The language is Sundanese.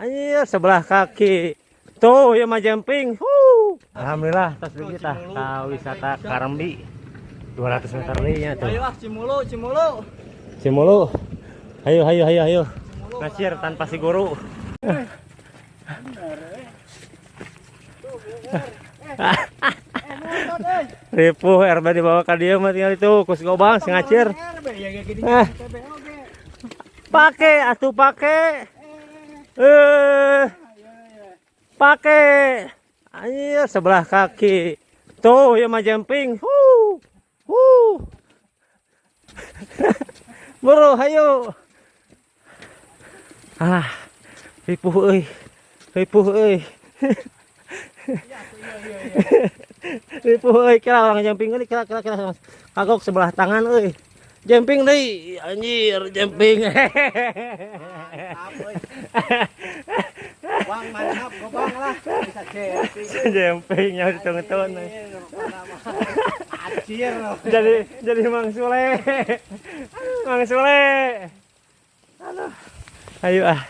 Anjir, sebelah kaki. Tuh, ya mah jumping. Huh. Alhamdulillah, tos dugi tah ka wisata Karambi. 200 meter deui nya tuh. Ayo ah, Cimulu, Cimulu. Cimulu. Ayo, ayo, ayo, ayo. Ngacir tanpa si guru. Ripuh RB dibawa ka dieu mah tinggal itu kus gobang si ngacir. Eh. Pake atuh pake. Eh. Pake. Anjir, sebelah kaki. Tuh, ya mah jumping. Huh. Huh. Buru, hayu. Ah, ripuh euy. Ripuh euy. Ripuh euy, kira orang jumping euy, kira kira kira. Kagok sebelah tangan euy. Jumping deui, anjir, jumping. Bang, mantap, gobang lah. Bisa jumping. Jumping nya ditungtun. Acir. Jadi Mang Sule. Mang Sule. Aduh. Ayo ah.